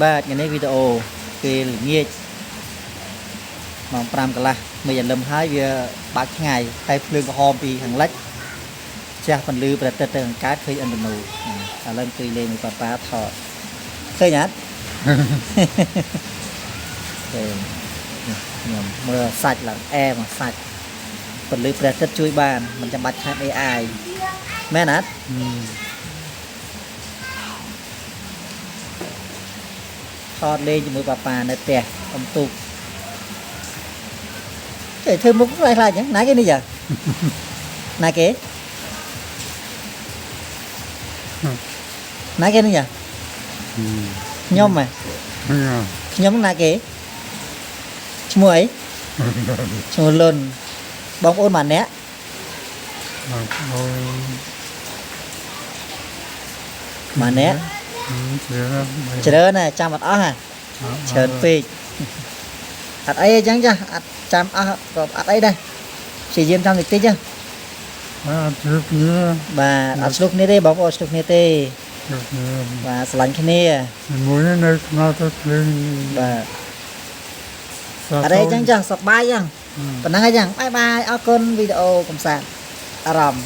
បាទថ្ងៃនេះវីដេអូពេលល្ងាចម៉ោង5កន្លះមេឃរលឹមហើយវាបាក់ថ្ងៃហើយភ្លើងក្រហមពីខាងលិចជះពន្លឺប្រតិទទៅខាងកើតឃើញឥន្ទធនូឥឡូវអង្គុយលេងមួយប៉ាប៉ាថតឃើញអត់ ឃើញនេះខ្ញុំមើលសាច់ឡើងអែមកសាច់ពន្លឺព្រះអាទិត្យជួយបានមិនចាំបាច់ថែម AI មែនអត់ ថតលេងជាមួយប៉ាប៉ានៅផ្ទះអុំទូកចេះធ្វើមុខខ្លាចខ្លាចអញ្ចឹងណាគេនេះចា ណាគេណាគេនេះចាខ្ញុំហ៎ខ្ញុំណាគេឈ្មោះអីឈ្មោះលុនបងប្អូនម៉ាអ្នកម៉ាអ្នកច្រើនណាស់ចាំអត់អស់ហ่ะច្រើនពេកអត់អីអញ្ចឹងចាអត់ចាំអស់ក៏អត់អីដែរព្យាយាមចាំតិចតិចចា អត់ជួបគ្នា បាទអត់ឆ្លុះគ្នាទេបងប្អូនឆ្លុះគ្នាទេ ជួបគ្នា បាទស្រឡាញ់គ្នា មួយនៅខ្នោទៅភ្លើង បាទអត់អីចឹងចាសប្បាយចឹងប៉ុណ្ណឹងហើយចឹងបាយបាយអរគុណវីដេអូកំសាន្តអារម្មណ៍